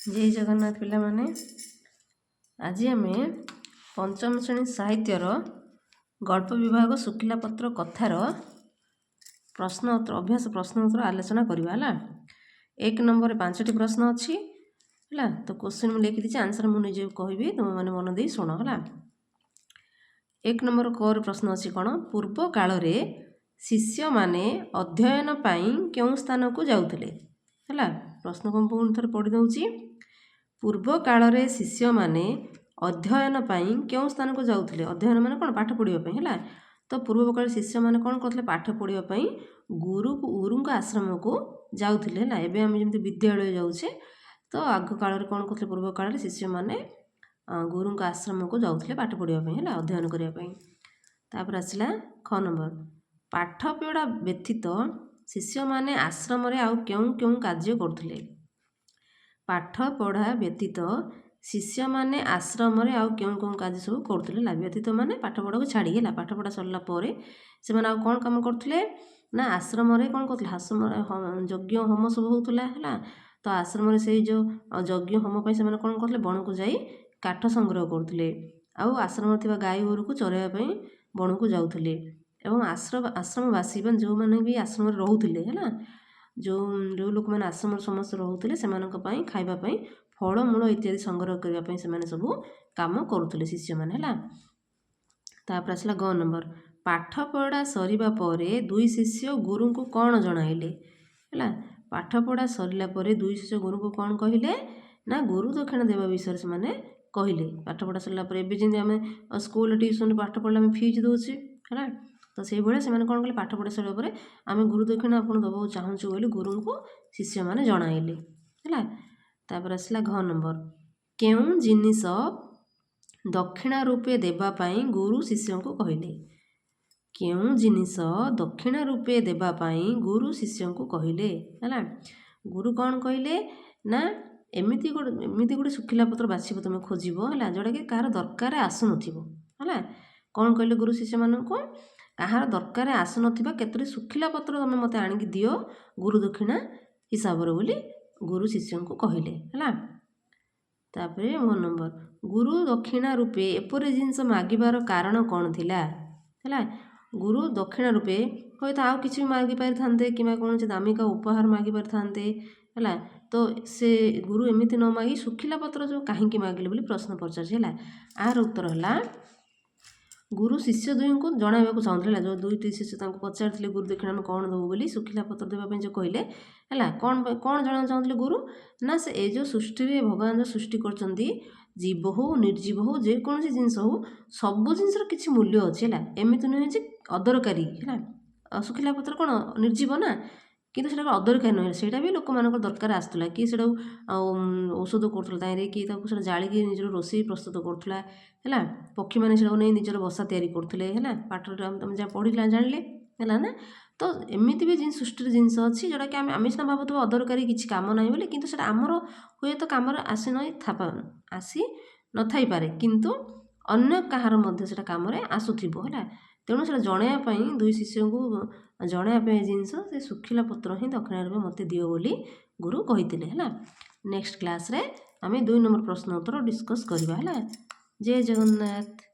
ଜୟ ଜଗନ୍ନାଥ ପିଲାମାନେ। ଆଜି ଆମେ ପଞ୍ଚମ ଶ୍ରେଣୀ ସାହିତ୍ୟର ଗଳ୍ପ ବିଭାଗ ଶୁଖିଲା ପତ୍ର କଥାର ପ୍ରଶ୍ନ ଉତ୍ତର, ଅଭ୍ୟାସ ପ୍ରଶ୍ନ ଉତ୍ତର ଆଲୋଚନା କରିବା, ହେଲା। ଏକ ନମ୍ବରରେ ପାଞ୍ଚଟି ପ୍ରଶ୍ନ ଅଛି, ହେଲା। ତ କୋଶ୍ଚିନ୍ ମୁଁ ଲେଖିଦେଇଛି, ଆନ୍ସର୍ ମୁଁ ନିଜେ କହିବି, ତୁମେମାନେ ମନ ଦେଇ ଶୁଣ, ହେଲା। ଏକ ନମ୍ବର କରେ ପ୍ରଶ୍ନ ଅଛି କ'ଣ? ପୂର୍ବ କାଳରେ ଶିଷ୍ୟମାନେ ଅଧ୍ୟୟନ ପାଇଁ କେଉଁ ସ୍ଥାନକୁ ଯାଉଥିଲେ? ହେଲା, ପ୍ରଶ୍ନକୁ ମୁଁ ପୁଣି ଥରେ ପଢ଼ି ଦେଉଛି। ପୂର୍ବ କାଳରେ ଶିଷ୍ୟମାନେ ଅଧ୍ୟୟନ ପାଇଁ କେଉଁ ସ୍ଥାନକୁ ଯାଉଥିଲେ? ଅଧ୍ୟୟନ ମାନେ କ'ଣ? ପାଠ ପଢ଼ିବା ପାଇଁ, ହେଲା। ତ ପୂର୍ବ କାଳରେ ଶିଷ୍ୟମାନେ କ'ଣ କରୁଥିଲେ? ପାଠ ପଢ଼ିବା ପାଇଁ ଗୁରୁଙ୍କ ଆଶ୍ରମକୁ ଯାଉଥିଲେ, ହେଲା। ଏବେ ଆମେ ଯେମିତି ବିଦ୍ୟାଳୟ ଯାଉଛେ, ତ ଆଗ କାଳରେ କ'ଣ କରୁଥିଲେ? ପୂର୍ବ କାଳରେ ଶିଷ୍ୟମାନେ ଗୁରୁଙ୍କ ଆଶ୍ରମକୁ ଯାଉଥିଲେ ପାଠ ପଢ଼ିବା ପାଇଁ, ହେଲା, ଅଧ୍ୟୟନ କରିବା ପାଇଁ। ତାପରେ ଆସିଲା ଖ ନମ୍ବର। ପାଠ ପଢ଼ା ବ୍ୟତୀତ ଶିଷ୍ୟମାନେ ଆଶ୍ରମରେ ଆଉ କେଉଁ କେଉଁ କାର୍ଯ୍ୟ କରୁଥିଲେ? ପାଠ ପଢ଼ା ବ୍ୟତୀତ ଶିଷ୍ୟମାନେ ଆଶ୍ରମରେ ଆଉ କେଉଁ କେଉଁ କାର୍ଯ୍ୟ ସବୁ କରୁଥିଲେ? ହେଲା, ବ୍ୟତୀତ ମାନେ ପାଠ ପଢ଼ାକୁ ଛାଡ଼ିକି, ହେଲା। ପାଠ ପଢ଼ା ସରିଲା ପରେ ସେମାନେ ଆଉ କ'ଣ କାମ କରୁଥିଲେ ନା ଆଶ୍ରମରେ କ'ଣ କରୁଥିଲେ? ଆଶ୍ରମରେ ଯଜ୍ଞ ହୋମ ସବୁ ହେଉଥିଲା, ହେଲା। ତ ଆଶ୍ରମରେ ସେଇ ଯେଉଁ ଯଜ୍ଞ ହୋମ ପାଇଁ ସେମାନେ କ'ଣ କରୁଥିଲେ? ବଣକୁ ଯାଇ କାଠ ସଂଗ୍ରହ କରୁଥିଲେ ଆଉ ଆଶ୍ରମରେ ଥିବା ଗାଈ ଗୋରୁକୁ ଚରାଇବା ପାଇଁ ବଣକୁ ଯାଉଥିଲେ। ଏବଂ ଆଶ୍ରମବାସୀ ମାନେ ଯେଉଁମାନେ ବି ଆଶ୍ରମରେ ରହୁଥିଲେ, ହେଲା, ଯେଉଁ ଯେଉଁ ଲୋକମାନେ ଆଶ୍ରମରେ ସମସ୍ତେ ରହୁଥିଲେ, ସେମାନଙ୍କ ପାଇଁ ଖାଇବା ପାଇଁ ଫଳମୂଳ ଇତ୍ୟାଦି ସଂଗ୍ରହ କରିବା ପାଇଁ ସେମାନେ ସବୁ କାମ କରୁଥିଲେ ଶିଷ୍ୟମାନେ, ହେଲା। ତାପରେ ଆସିଲା ଗ ନମ୍ବର। ପାଠପଢ଼ା ସରିବା ପରେ ଦୁଇ ଶିଷ୍ୟ ଗୁରୁଙ୍କୁ କ'ଣ ଜଣାଇଲେ? ହେଲା, ପାଠପଢ଼ା ସରିଲା ପରେ ଦୁଇ ଶିଷ୍ୟ ଗୁରୁଙ୍କୁ କ'ଣ କହିଲେ ନା ଗୁରୁ ଦକ୍ଷିଣା ଦେବା ବିଷୟରେ ସେମାନେ କହିଲେ। ପାଠପଢ଼ା ସରିଲା ପରେ, ଏବେ ଯେମିତି ଆମେ ସ୍କୁଲ, ଟ୍ୟୁସନ୍ ପାଠ ପଢ଼ିଲେ ଆମେ ଫିଜ୍ ଦେଉଛେ, ହେଲା, ତ ସେଇଭଳିଆ ସେମାନେ କ'ଣ କଲେ? ପାଠ ପଢ଼ା ସରିଲା ପରେ ଆମେ ଗୁରୁ ଦକ୍ଷିଣା ଆପଣ ଦେବାକୁ ଚାହୁଁଛୁ ବୋଲି ଗୁରୁଙ୍କୁ ଶିଷ୍ୟମାନେ ଜଣାଇଲେ, ହେଲା। ତାପରେ ଆସିଲା ଘ ନମ୍ବର। କେଉଁ ଜିନିଷ ଦକ୍ଷିଣା ରୂପେ ଦେବା ପାଇଁ ଗୁରୁ ଶିଷ୍ୟଙ୍କୁ କହିଲେ? କେଉଁ ଜିନିଷ ଦକ୍ଷିଣା ରୂପେ ଦେବା ପାଇଁ ଗୁରୁ ଶିଷ୍ୟଙ୍କୁ କହିଲେ? ହେଲା, ଗୁରୁ କ'ଣ କହିଲେ ନା ଏମିତି ଗୋଟେ ଶୁଖିଲା ପତ୍ର ବାଛିବ ତୁମେ, ଖୋଜିବ, ହେଲା, ଯେଉଁଟାକି କାହାର ଦରକାର ଆସୁନଥିବ, ହେଲା। କ'ଣ କହିଲେ ଗୁରୁ ଶିଷ୍ୟମାନଙ୍କୁ? କାହାର ଦରକାର ଆସୁନଥିବା କେତୋଟି ଶୁଖିଲା ପତ୍ର ତୁମେ ମୋତେ ଆଣିକି ଦିଅ ଗୁରୁ ଦକ୍ଷିଣା ହିସାବରେ ବୋଲି ଗୁରୁ ଶିଷ୍ୟଙ୍କୁ କହିଲେ, ହେଲା। ତାପରେ ମୋ ନମ୍ବର। ଗୁରୁ ଦକ୍ଷିଣା ରୂପେ ଏପରି ଜିନିଷ ମାଗିବାର କାରଣ କ'ଣ ଥିଲା? ହେଲା, ଗୁରୁ ଦକ୍ଷିଣା ରୂପେ ହୁଏତ ଆଉ କିଛି ବି ମାଗି ପାରିଥାନ୍ତେ କିମ୍ବା କୌଣସି ଦାମିକା ଉପହାର ମାଗି ପାରିଥାନ୍ତେ, ହେଲା। ତ ସେ ଗୁରୁ ଏମିତି ନ ମାଗି ଶୁଖିଲା ପତ୍ର ଯେଉଁ କାହିଁକି ମାଗିଲେ ବୋଲି ପ୍ରଶ୍ନ ପଚାରିଛି, ହେଲା। ଏହାର ଉତ୍ତର ହେଲା, ଗୁରୁ ଶିଷ୍ୟ ଦୁହିଁଙ୍କୁ ଜଣାଇବାକୁ ଚାହୁଁଥିଲେ, ହେଲା। ଯେଉଁ ଦୁଇଟି ଶିଷ୍ୟ ତାଙ୍କୁ ପଚାରିଥିଲେ ଗୁରୁ ଦକ୍ଷିଣା ଆମେ କ'ଣ ଦେବୁ ବୋଲି, ଶୁଖିଲା ପତ୍ର ଦେବା ପାଇଁ ଯେଉଁ କହିଲେ, ହେଲା, କ'ଣ ପାଇଁ, କ'ଣ ଜଣାଇବାକୁ ଚାହୁଁଥିଲେ ଗୁରୁ ନା ସେ ଏ ଯେଉଁ ସୃଷ୍ଟିରେ ଭଗବାନ ଯେଉଁ ସୃଷ୍ଟି କରିଛନ୍ତି, ଜୀବ ହଉ, ନିର୍ଜୀବ ହଉ, ଯେକୌଣସି ଜିନିଷ ହଉ, ସବୁ ଜିନିଷର କିଛି ମୂଲ୍ୟ ଅଛି, ହେଲା। ଏମିତି ନୁହେଁ ଯେ ଅଦରକାରୀ, ହେଲା। ଆଉ ଶୁଖିଲା ପତ୍ର କ'ଣ ନିର୍ଜୀବ ନା, କିନ୍ତୁ ସେଇଟା ଅଦରକାରୀ ନୁହେଁ। ସେଇଟା ବି ଲୋକମାନଙ୍କର ଦରକାର ଆସୁଥିଲା। କିଏ ସେଇଟାକୁ ଆଉ ଔଷଧ କରୁଥିଲା ତାହିଁରେ, କିଏ ତାକୁ ସେଇଟା ଜାଳିକି ନିଜର ରୋଷେଇ ପ୍ରସ୍ତୁତ କରୁଥିଲା, ହେଲା। ପକ୍ଷୀମାନେ ସେଇଟାକୁ ନେଇ ନିଜର ବସା ତିଆରି କରୁଥିଲେ, ହେଲା। ପାଠରେ ତମେ ଯାହା ପଢ଼ିଲା ଜାଣିଲେ, ହେଲା ନା। ତ ଏମିତି ବି ଜିନିଷ ସୃଷ୍ଟିରେ ଜିନିଷ ଅଛି, ଯେଉଁଟାକି ଆମେ ସିନା ଭାବୁଥିବା ଅଦରକାରୀ, କିଛି କାମ ନାହିଁ ବୋଲି, କିନ୍ତୁ ସେଇଟା ଆମର ହୁଏତ କାମରେ ଆସି ନଥାଇପାରେ, କିନ୍ତୁ ଅନ୍ୟ କାହାର ମଧ୍ୟ ସେଇଟା କାମରେ ଆସୁଥିବ, ହେଲା। ତେଣୁ ସେଇଟା ଜଣାଇବା ପାଇଁ, ଦୁଇ ଶିଷ୍ୟଙ୍କୁ ଜଣାଇବା ପାଇଁ ଏ ଜିନିଷ, ସେ ଶୁଖିଲା ପତ୍ର ହିଁ ଦକ୍ଷିଣା ରୂପେ ମୋତେ ଦିଅ ବୋଲି ଗୁରୁ କହିଥିଲେ, ହେଲା। ନେକ୍ସଟ କ୍ଲାସ୍ରେ ଆମେ ଦୁଇ ନମ୍ବର ପ୍ରଶ୍ନ ଉତ୍ତର ଡିସ୍କସ୍ କରିବା, ହେଲା। ଜୟ ଜଗନ୍ନାଥ।